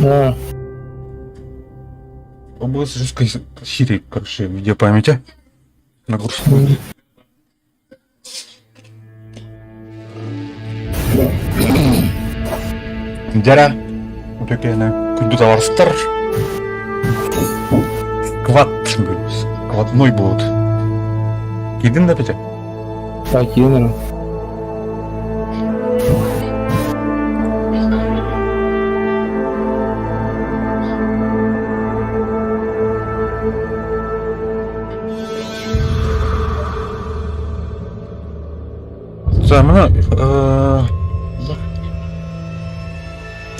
А, Область жесткой серии, короче, видеопамяти. Нагрузка. Дьэрэ, үтүөкээнэ күндү табаарыстар Сквад складной буолут. Киирдин да Петя? Так, киирэн Самана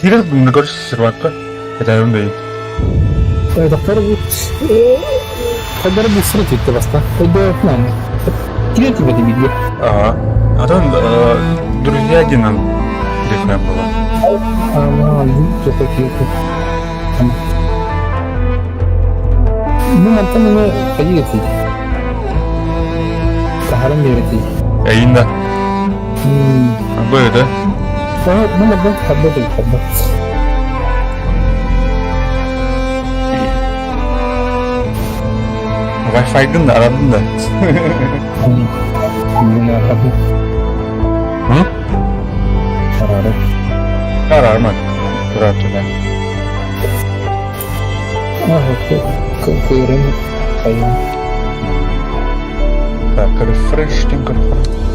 киирэр күҥҥэ сервакка этээбин бэйи. Доктор Хайдары быстро тийтте баста. Өйдөөхнөн. Кире тибеди видео. Ага. А там друзья динан рекламы было. Ана, только кире. Ну, мантан эмэ хайыы этий? Таһаран биэрэтий. Эйин да. Бу это? Ну, мантан харбат эбит, харбат. Wi-Fi-гын да арадын да. Мин арадым. Hı? Арары. Арарма. Турар туда. Кыырын хайын. Так, рефреш көрөхө.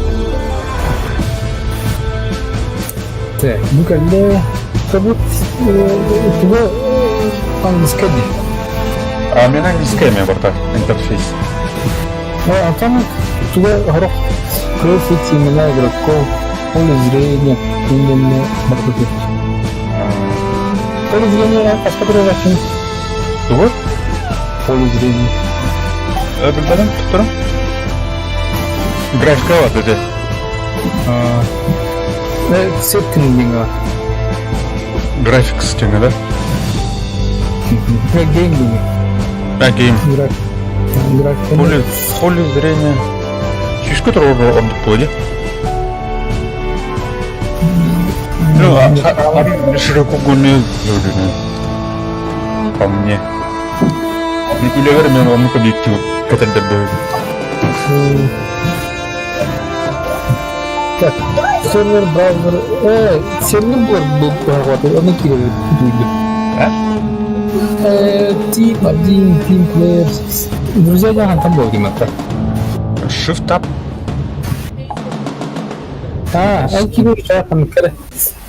Так, ну когда как будто туга английская дии. А мен английская эмэ барта интерфейс. А там туга горох профит имена игроков, поле зрения, именно маркетинг. Поле зрения, а что превращен? Тугу? Поле зрения. Билбэтим, туттарым. Графика бар дede. Сеткин диҥа. Graphics диҥэ да? Game диҥэ. А, game. Графика. Поле, поле зрения. Сүүскэ турар ордук буолуо Ну, а широкоугольные по мне. Үлэбэр мен оннук объектив кэтэрдэрбэ. Так, сервер, браузер, сервер был был он киирэр А? Team один, Team Players. Друзья хантан буолар диэмэттэр. Shift Tab. А, эн киирэр ханыккара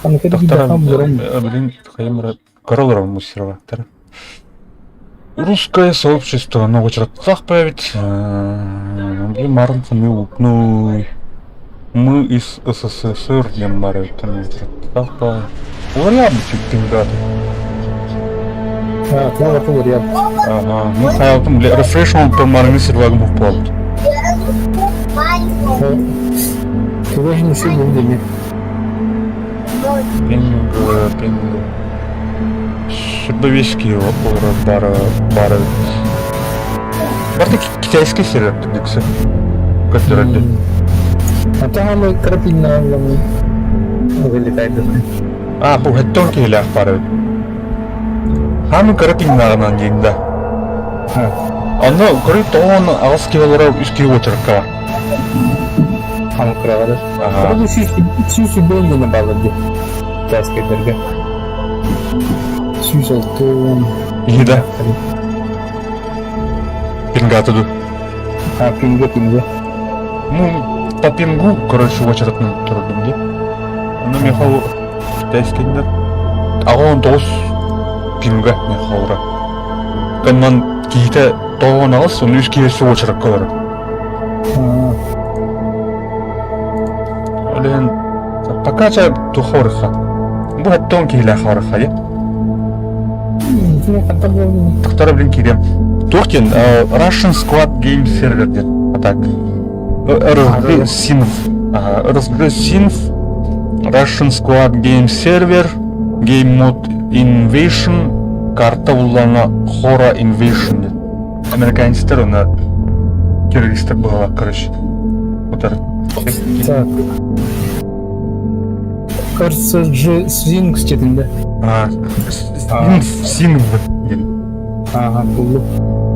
ханыккара Блин, хайым королором мусироваттар. Русское сообщество много чертах появится. Блин, марын ну мы из СССР диэн баар эбит Уларыйабыт пингаты. А, туох уларыйабыт. Ага, ну хаялтым рефреш оҥоттон марыҥы сервагым буолбут. Туга иһин үчүгэй буолбут эмиэ. Пинг, пинг. Сүрбэ олорор бары бары Барыта китайский сервер дикси. Көттөрөдү. Ата кыра пиннаалламы вылетает. А, бу хэттон киһилээх баар эбит. Хаамын кыра пиннааҕынан диэн да. Онно көрүй тоҕон аҕыс киһи олорор үс киһи уочаракка бар. Хаамын кыраҕары. Ага. Сүүс сүбээн диэн баалар дии. Китайскайдарга. 106. Иһи да. Пингаты ду. А, пинга, пинга. Ну, по пингу, короче, очередным турдум дии. Ону миэхэ китайскайдар 89 пинга миэхэ ура. Каннан киһитэ тоҕон аҕыс, ону үс киһи очеракка олорор. Ол иһин пока ча тухорха. Бу хаттон киһилээх хорха Тохтора блин киирем. Туох диэн Russian Squad Game Server диэн. А так. RSG Synth. Ага, RSG Synth Russian Squad Game Server Game Mode Invasion карта уллана Хора Invasion диэн. Американецтар уна террористар быһалаах короче. Утар. Так. РСЖ Свинкс диэтин да? А, Синв диэн. Ага, буллум.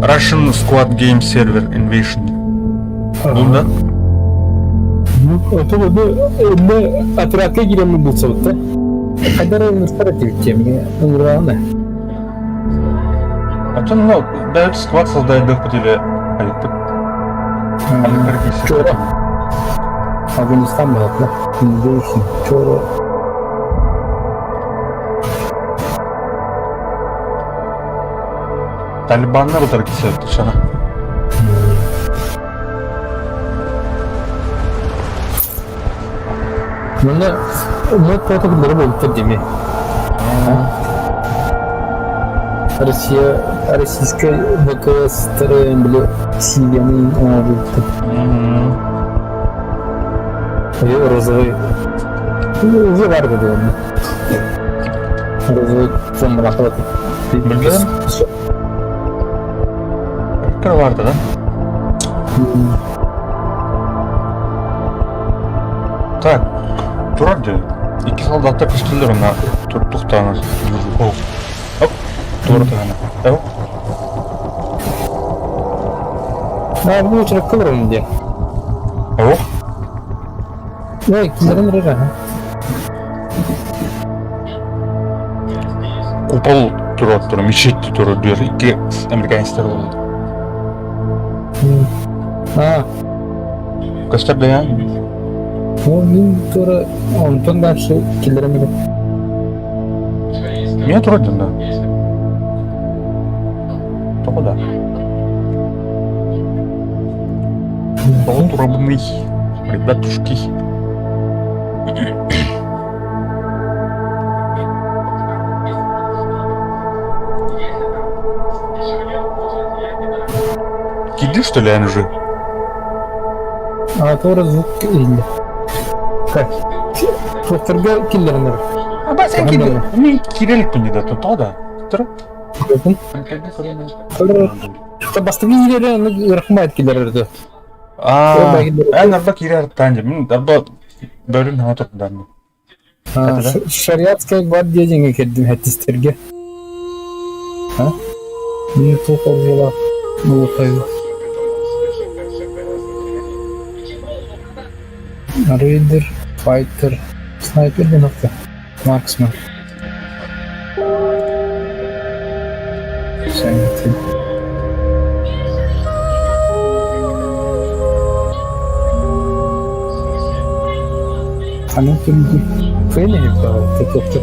Russian Squad Game Server Invasion. Бул да? Это бу бу отрядка киирэммин булсабыт да. Хайдар ыҥыртар этибит диэмҥэ ыҥырдаҕына. Оттон ну, дают сквад создать или айыппыт. Чора. Афганистан балатла. Invasion. Чора. Талибаннар утары кисер шана. Манна мод протоколлары буолбуттар дими. Россия российскай ВКС-тары били Сирияны оҥорбуттар. Розовый уже бар dedi. Розовый фон рахат. Билбэтим. Барды да? Так, турар дии. Икки солдаттар көстөллөр онно туруктаҕына. Оп, туора таһына. Эу. А, бу очеракка олоробун диэн. Оох. Ой, киллэрэн эрэр аха. Купол турар турар, мечеть турар диир. Икки американецтар буолла. А, Көстөр да ну мин тура онтон дальше киллэрэн эрэр. Меня турар да. Тоҕо да? Тоҕо турабыный, ребятушки? Киди, что ли, уже? А туора звук иһиллэр. Так, туохтарга киллэрэн эрэр. А бас киди. Мен кирелик да, тоҕо да? Тура. Бастакы киирэрэ ыарахмайт киллэрэрдэ. А, эн арба киирэр таанжы. Мин арба бөлүн хаҥа турдан. Шариатская гвардия диэҥҥэ кэлдим хэттистерге. А? Мин туох оржолаах булутайы. Рейдер, файтер, снайпер гынахта. Марксман. Ханан турдун Кыайан иһит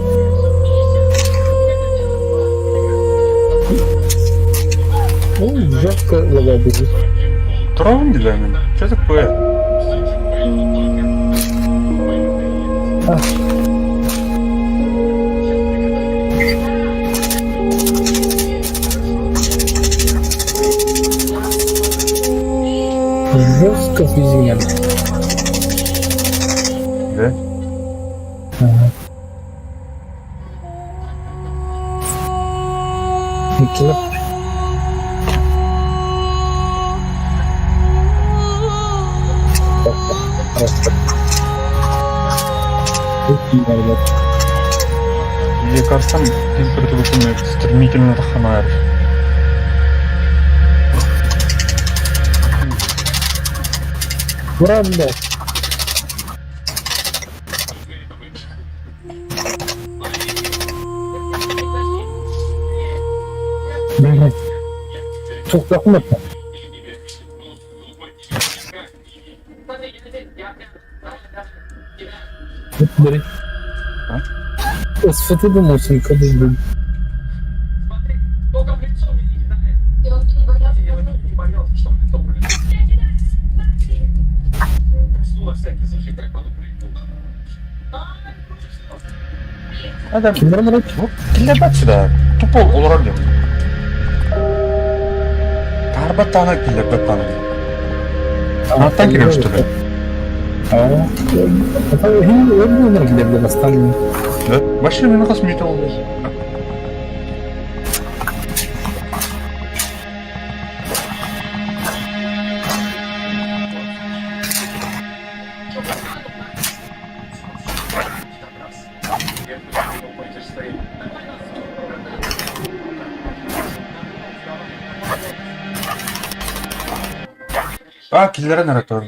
О, жестко лагает. Турабын дилер Что такое? А. Жестко физиняли. Да? Ага. Иккилэр. Мне кажется, температура стремительно таханаар. Ура, блядь! Блядь. Туохтаахпын Бери. СФТ думал, блин. Адам, Кимдер барат? киллербат сюда. Тупо олорор диэн. Таарбат таана киллербат таана. Аттан кирер что ли? А, это хин киллерде бастан. Да? Вообще мен хас мете oldu. А, киллэрэн эрэ тур.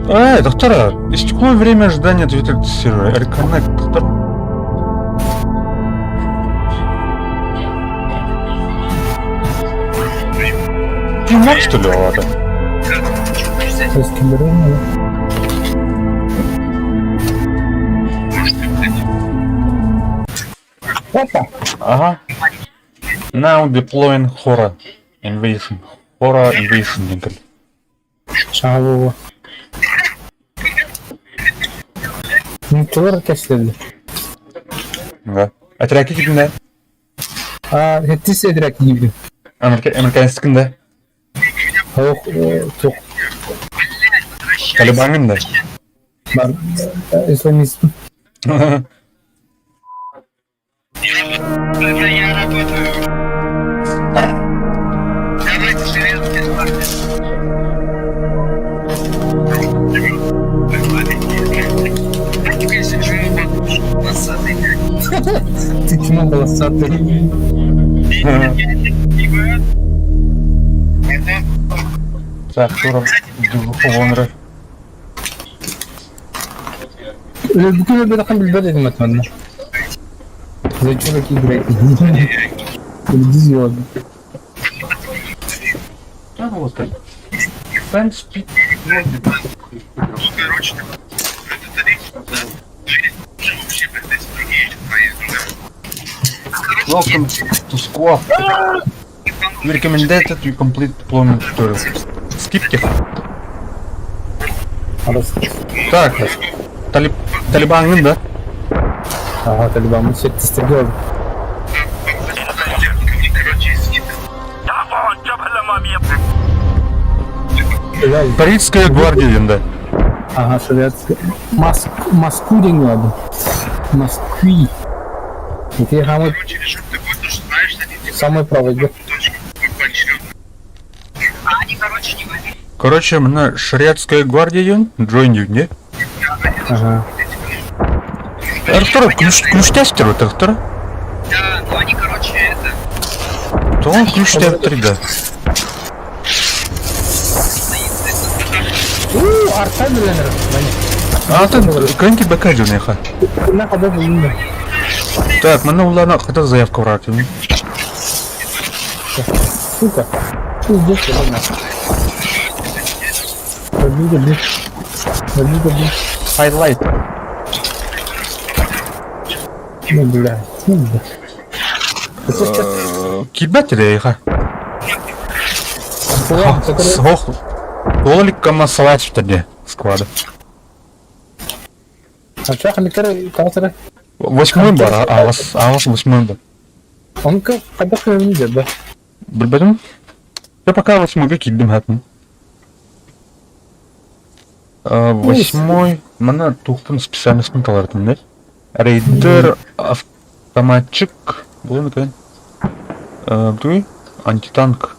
Э, доктора, истекло время ожидания ответа сервера. Reconnect, доктор. Ты мог, что ли, ладно? Опа! Ага. Now deploying Hora Invasion. Hora Invasion диэн кэллэ. Шаҕа Нууччалар кэслэллэр. Да. Отряд кимнэ? А, сэттис этэрээк киирдим. Американецкин да? Ох, туох Талибаҥҥын да? бар исламист. Ты чмо полосатый? Так, турар духовонры. Өлбүкүн өлбөтөххүн билбэт этим атманна. Зачем такие играть? Иди звезды. Welcome to squad. We recommend that you complete deployment tutorial. Скипки. Так, талиб... Талибаҥҥын да? Ага, талибан, сэттистэргэ ол. Парижская гвардия диэн да? Ага, советская. Маск... Москву диэн буолла. Москвы. Ити самый... Самый правый. Короче, мына Шариатская гвардия диэн join диэн не? Ага. Артур, ключ, ключтестер это Артур? Да, но они, короче, это... То он ключтестер, да. У, Арсен Ленер. А ты кэнки бэкэдюнеха. На ходу булунна. Так, манна улана хата заявка вратим. Сука. Пиздец, ладно. Победа, блин. Победа, блин. Highlight. Ну, бля. Ну, бля. Килбэт ирэйха. Ох, Толиккама салач де склада. А чё, ханыкары, калсара? Восьмой бар, аҕыс, аҕыс восьмой бар. Он как, когда не да? Билбэтим. Я пока восьмойга киирдим хатын. Восьмой, манна туохпун специальностьпын талартым да. Рейдер, автоматчик, буолан экен. Туй, антитанк.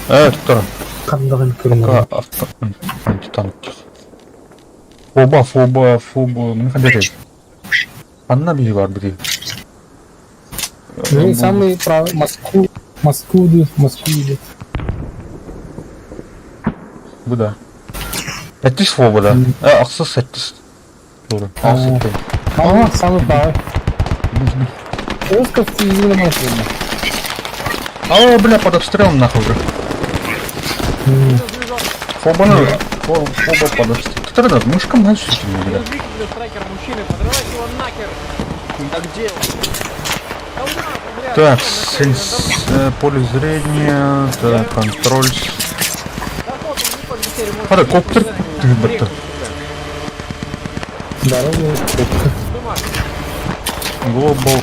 Э, туттар. Хандаҕын Пока авто... антитанк. Фоба, фоба, фоба. Мин ханна Ханна биһи бар бити. Ну, самый правый, Москву, Москву, Москву идет. Бу да. Сэттис фоба да. Э, ахсыс сэттис. Тура. Ахсыс. Самый, самый правый. Оскар в машине. А, бля, под обстрелом нахуй уже. Фоба, ну, фоба под обстрелом. Ты тогда мышком знаешь, что ты, бля. Так, сенс, поле зрения, так, контроль. Хара, коптер, ты бата. Здорово, коптер. Глобал.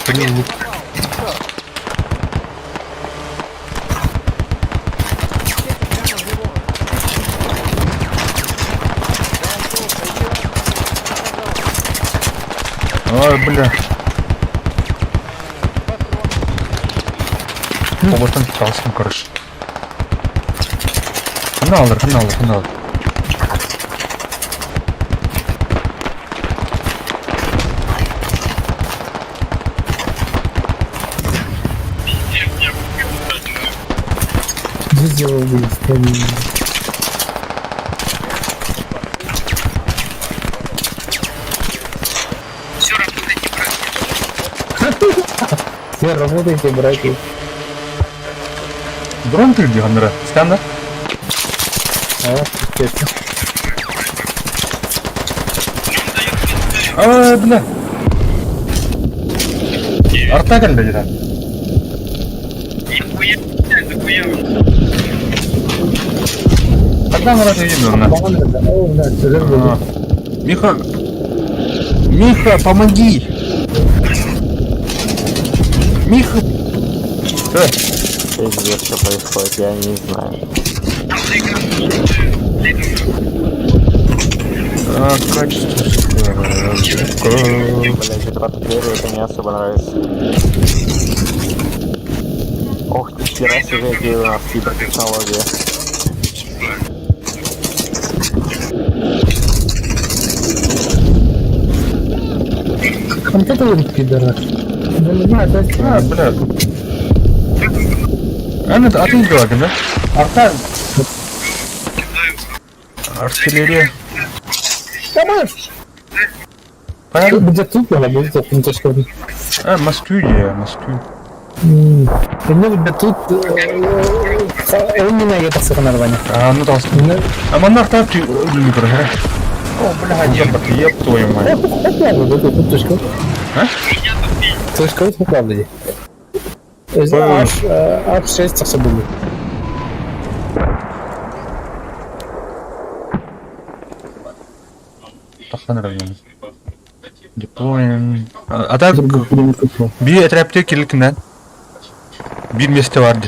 Прилук. Ой, бля. Оботан талсым, короче. Хана алыр, хана алыр, хана алыр. Видео будет. Все, работайте, братья. Все, работайте, братья. Дрон ты где, Андре? Станда? А, естественно. А, бля. Арта кэллэ дии. Нихуя, захуя. Когда она видно? Миха! Миха, помоги! Миха! Пиздец, что происходит, я не знаю. А, качество, сука. Блять, это артиллерия, это не особо нравится. Ох, ты хера себе, какие у нас кибертехнологии. Он кто говорит, пидорок? Да не знаю, то есть... А, бля. А, ну, а ты говоришь, да? Арта... Артиллерия. Понятно? Где тут надо будет, ну, то, что... А, Москву я, Москву. Ну, где тут... Он не найдет соревнования. А, ну, там... А монарх там ты... О, бля, ебать, еб твою мать. А? Точка правда. Аж 6 особенно. Диплоем. А так, би этрепте кирилкинен. Bir месте vardı.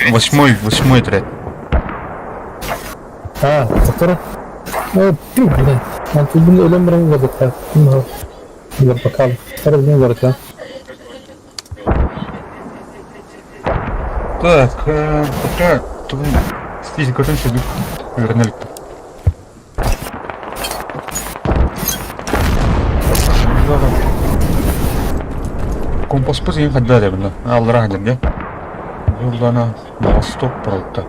Восьмой, восьмой отряд. А, который? Ну, ты, блин. Он тут өлөм бирин городка. Билер бакал. Второй день городка. Так, пока здесь готовимся вернули. Компас пыз ең қадда деп бұны. Алдыра деп, де? Юлдана на восток баралды.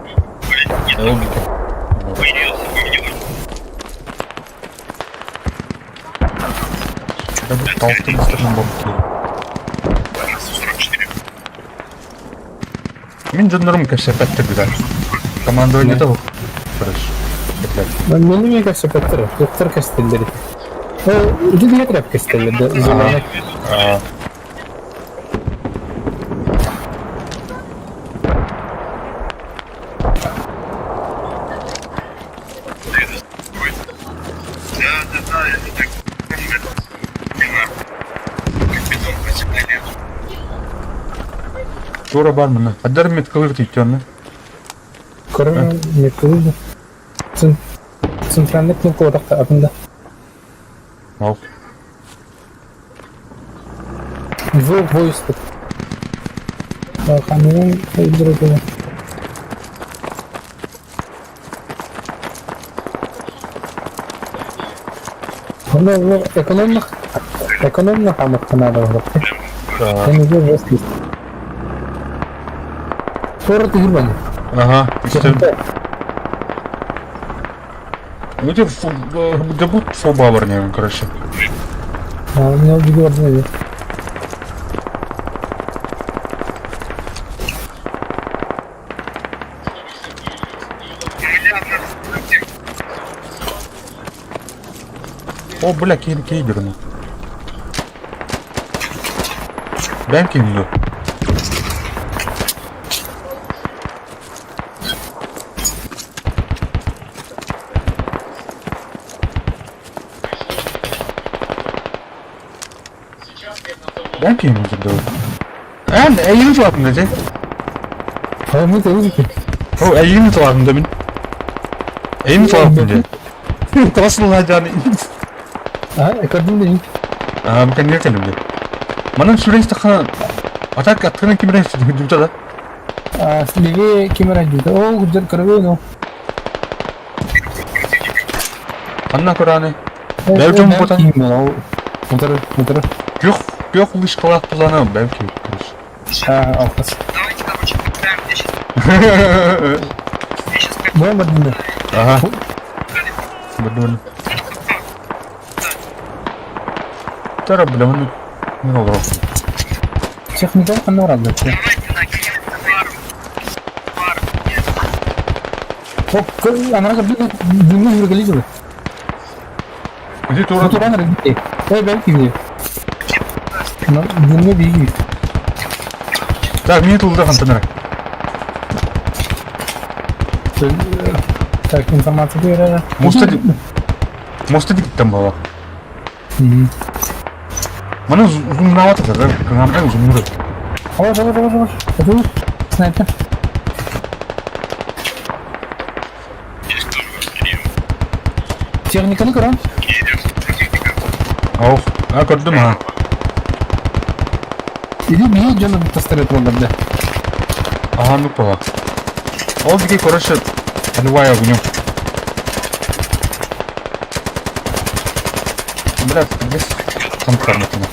Талты быстро болып Мин жоннорум кәпсәпәттер бит. Командование того. Хорошо. Мен неме кәпсәпәттер? Доктор кәстелдер. Үді тряп кәстелдер. Зулана. Да, это так. Как бетон потеплели. Тура бар мына. Адар мет кылыр тийтённы. Көрім меткілді. Центральный кнопка отақта апында. Мау. В войск. Хамилон өldürüldü. Ну, экономных экономных амыктанады олар. Так. Мен уже жесткий. Город Юрбан. Ага. Ну тебе дебут фобабар не, короче. А, у меня убегал. О, бля, кей кейдерну. Ben kimdi? Ben kimdi? Ben eğimi cevabım dedi. А мы тоже. О, eğimi cevabım demin. Eğimi cevabım dedi. Nasıl olacağını. А, көрдүм да. Аа, мен не келдим. Манан сүрен стахан атак аттığını ким рейс дүмтә да. А, левее кемера дейді. О, гүлдер көрбей, ну. Анна көрәне. Бәлкім бұдан- Отыры, отыры. Yok, yok ылыш кылат буланы бәлки. А, алқас. Давайте Буолан бардын Ага. Бардым. Тара, бля, мы не олорор. Техника ханна бараллар? Анара дымны жүргелі жылы. Иди тура. Туран рыгы. Эй, бәлки. Дымны биги. Так, мне тут хантанара. Так, информация берер. Моста там была. Маны зумнават это, да? Зумнуры. Ой, ой, ой, ой. Это снайпер. Техниканы көрөн. Ох, а көрдүм ha. Или бии дьону тастырыт буоллар да. Ага, ну пола. Ол дикий, короче, поливаю огнем. Бля, здесь там карматина.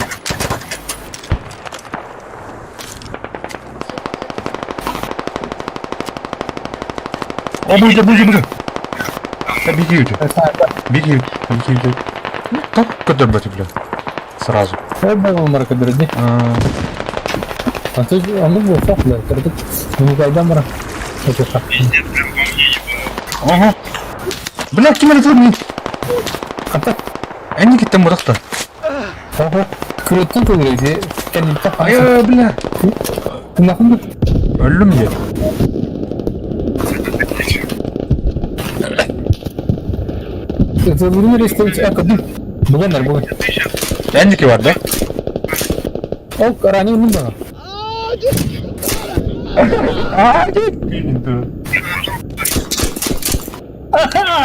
О, боже, боже, боже. Да беги, беги. Беги, беги, беги. Так, куда бля? Сразу. Марка Ага. Бля, ким это мне? Әне киттем бұрақта. Күреттен көңілде. Ай, бля. Өлім де. Бұландар бұлан. Әндеке бар, да? Ол ранен мін баға.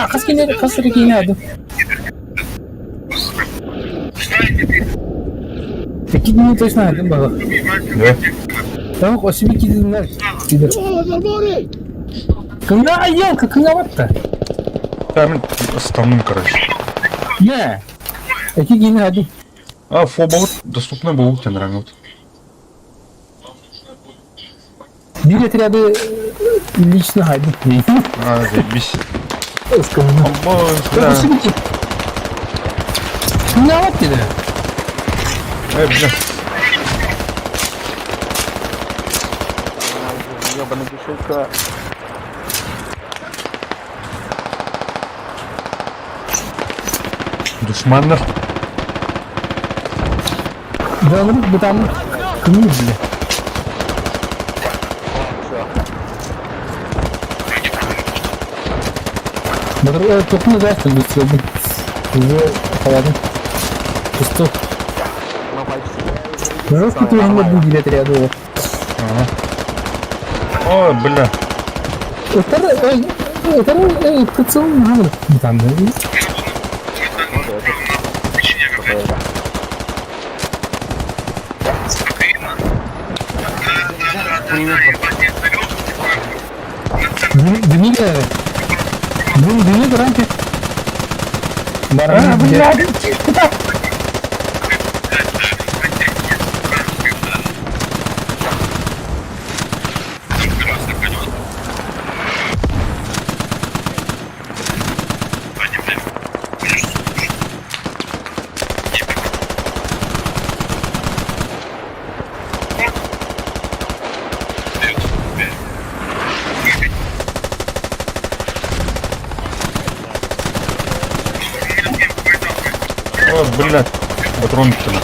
Қас келер ады. Эки күн точно айдым баға. Да. Tamam, o şimdi gidinler. Gider. Кыңа елка, кыңа батта. Там основным, короче. Не. Эки кийин ады. А, фобот доступный был, тебе нравится. Бир отряды лично хайды. А, заебись. Ыскымны. Бля. Кыңа бат деди. Эй, бля. Ебаный душилка. Душманнар. Жанры бытамын кыңы бile. Батыр тоқны да сөйлөдүм. Уже халадым. Пусто. Ну, почти. Жестко тоже бу билет ряду. Ой, бля. Это это кыцыл надо. Там да. Дмитрий, Дмитрий, раньше. А, бля, О, бля. Патрон там.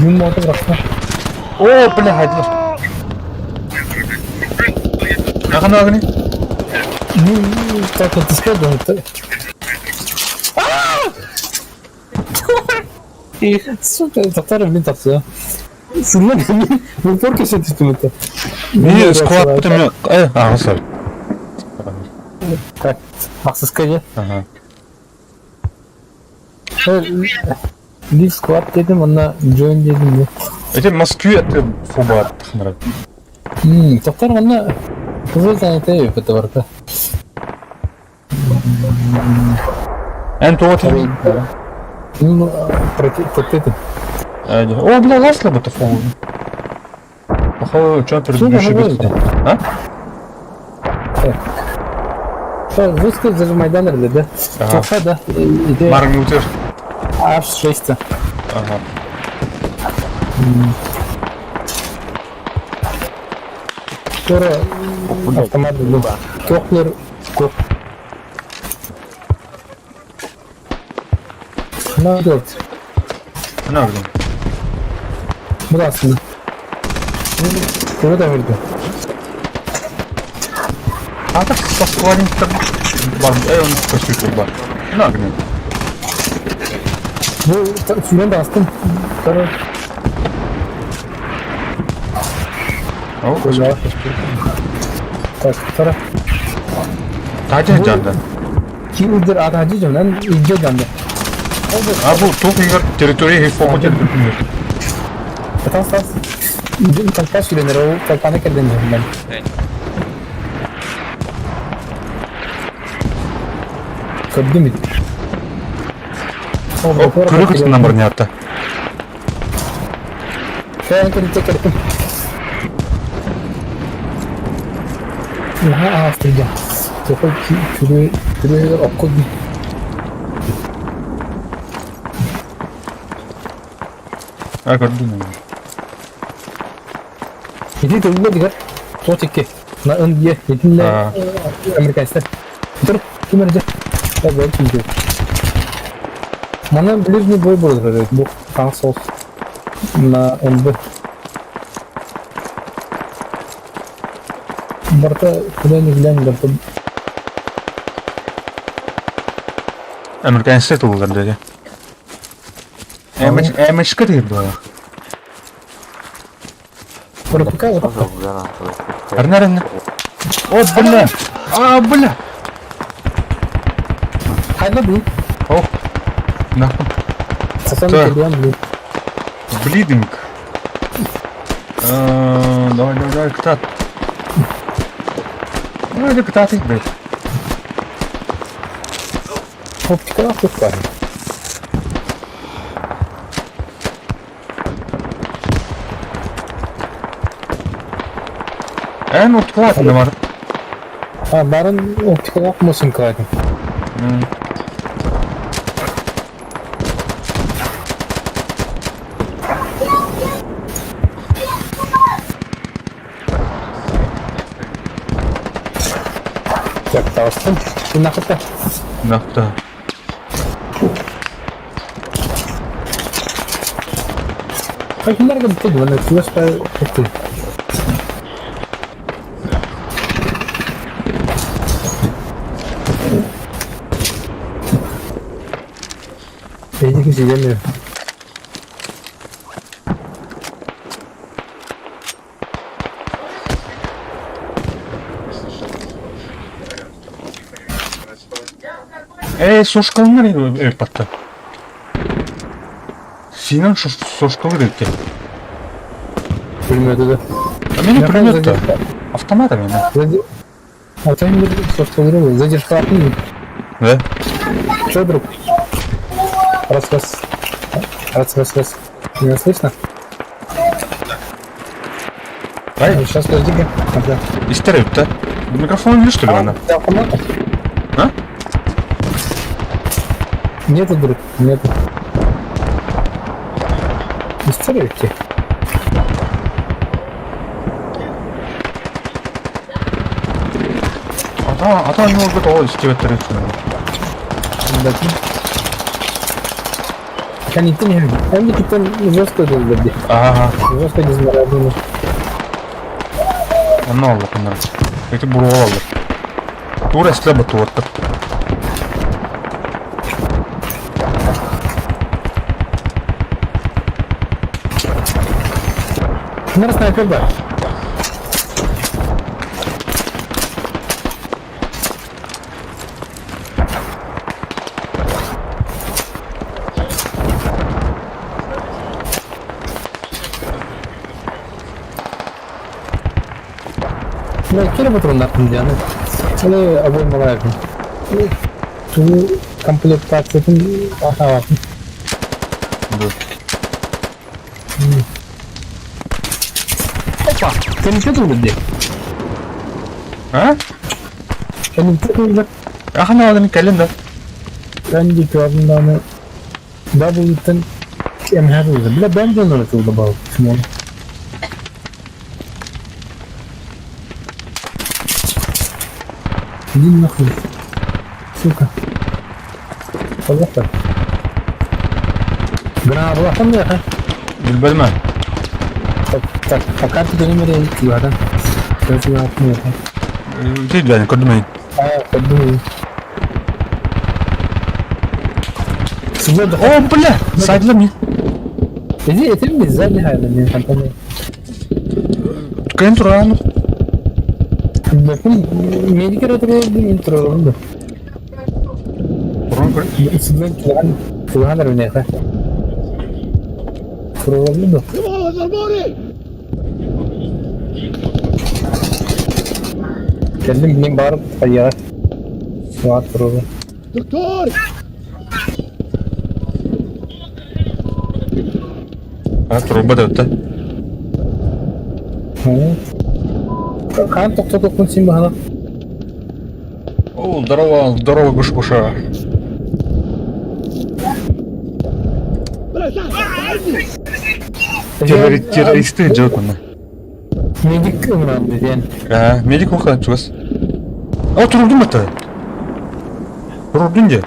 Gün motor bıraktı. О, бля, хайдла. Ага, агни. Ну, так вот искать, да. Сука, тоқтар мен тапсы. Сынна мен порка сетиптим это. Не, склад там. Э, ага, сори. Так, мақсыз же. Ага. Leave squad дедим, онна join дедим. Это Москве это фуба тахнара. Тоқтар онна кызыл занятый это барда. Эн тоҕо этиҥ? Ну, против. О, бля, ласло бы фу. Похоже, что предыдущий без А? Вузка зажимайдан да? Тоха, да? Иде. Мармютер. Аж 6. Ага. Скоро автомат был. Тохлер кок. На делать. На где? Брасно. Куда там видно? А так со складин бар, он костюм бар. На где? Ну, мен бастым. Короче. О, Да. Так, тара. Тажа жанда. Ки удер атажы жонан иджо жанда. А бу тук игер территория хифоко территория. Тас тас. Иджо толпа сүренер, ол толпаны кирден жондан. Көрдүм ит. О, күрүк номер не атта. Кән кирде кирдим. Наһаа аастырда. Тоқой күрү күрү окко А көрдүм. Иди тылла дигер. Сотикке. На НД итинне американецтер. Тұр, ким эрже? Я больше не Мана ближний бой был, бу таң на НБ. Барта куда ни глянь, барта. Американецтер тулдар деди. МХ дейт бу. Пропускай вот. Арнарын. О, бля! А, бля! Хайда блин. О, нахуй. Сасан блин. Блидинг. Давай, давай, давай, ктат. Давай, ктат, блядь. Оптика охуй. Эн оптикалаах да бар. А, барын оптикалаах мусын кылайтын. Так, таҕыстым. Нахыта. Нахыта. Хакимларга битте мана чугас па битте. Эйди ким сидemiyor. Э, сошкалынар эпатта. Синан сошкалыр эти. Пулеметі да. А меня пулемет Автомата меня. А там сошкалыр задержка. Да? Че, друг? Раз, раз. Раз, раз, раз. Меня слышно? Ай. Сейчас, подожди-ка. Ага. Истерит, да? Микрофон или что ли она? А, автомата? А? Нету, друг, нету. Истерите. А там не может быть, истерит. Да. Канитин hem de китен жестко делди. Ага. Жестко дизмарадыны. Онно аллах, онно. Эти буруол аллах. Тура эсле батуаттар. Нар снайпер бар. Ну, кире батроннар дианы. Аны обой малайкын. Ту Комплектациятын аһаҕатын. Опа! Кэнникте турбут дии. А? Кэнникте турбут. Ахан аҕатын кэлин да. Кэнди көрүннаны W-тан эмһэр ылды. Бile ben de onları tıldı balık. Simon. Иди нахуй. Сука. Пожалуйста. Граблахан да Билбэтим. Так, пока ты не мере тигадан. Тиийдэ көрдүм эй. А, көрдүм. О, бля! Сайдла мне. Иди, это мне сзади хайда, не фантомы. Кэн туран. Бэкин медикер өтөрөдүн интро. Туран көр. Сиден туган туган эрбинеха. Тураллы да. Кэллим мин барып хайыаҕа. Баар туралы. Доктор! А, туруба да өттө. Хаан тохтотуохпун син баһана. О, здорово, здорово, Гуш-Гуша. Террористы делают манна. Медик ымыран диэн. А, медик уха, чугас. О, турурдум это. Турурдун де.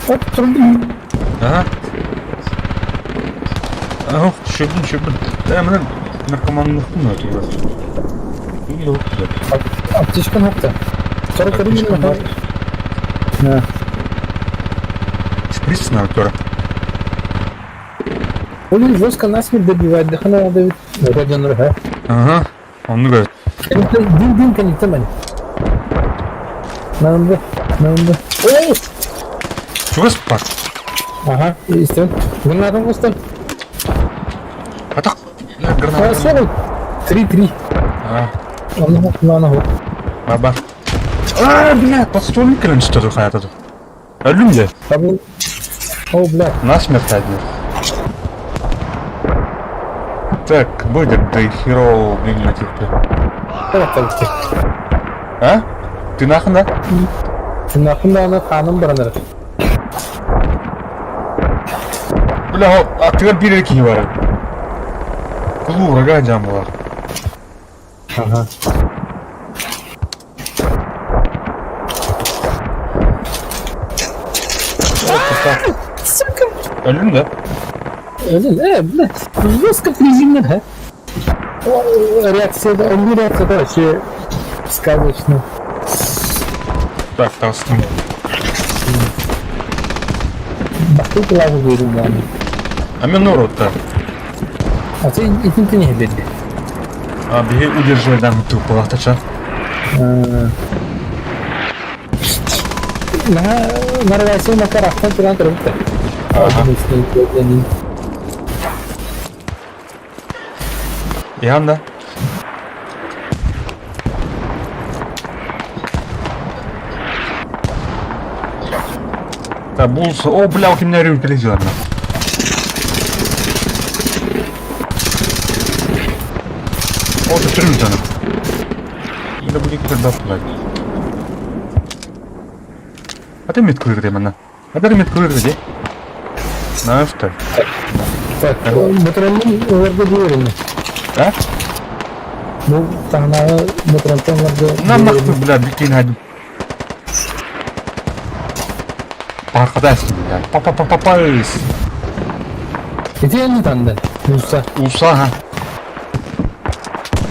Оп, турдум. Ага. Ага, шөбүн, шөбүн. Э, мына наркоманлыктын өтүгөр. Аптечкан хопта. Сорок Аптечкам бар. Да. Шприц на актера. Блин, жестко насмерть добивать, да хана надо Родион РГ. Ага. Он говорит. Дин дин коннектоман. Надо, надо. Ой! Чугас пар. Ага, истин. Гранатом костан. Атак. Граната. 3-3. А. Онно на Баба. А, бля, под столом кэлэн что-то хаята. Өлүм де. О, бля. Насмерть одни. Так, будет да и херово, блин, на тех, бля. А? Ты нахуй, да? Ты нахуй, да, она ханым баранар. Бля, а ты бир кини бар. Кулу врага жам бар. Ага. Сука! Өлүм да? Өлүм, бля, жестко приземлен, а? Реакция, да, он реакция да, вообще сказочно. Так, толстым. Бахты лаву выйдем, да. А мен нору-то. А ты итин ты не беди. А, беги удерживай там тупо, лахтача. На, нарвайся на карахтан туран турбута. Ага. Ианда. Да, булс. О, бля, у меня рюмка лезет. О, ты трюк там. Это будет когда блядь. А ты метку игры, мана. А ты метку игры, где? На что? Так, Батыралын оларга диөрүн. А? Бу таһнағы Батыралтан оларга. На нахуй, бля, бикин один. Паркадайсың, бля. Па-па-па-па-па. Ити энни танды. Уса. Уса, ха.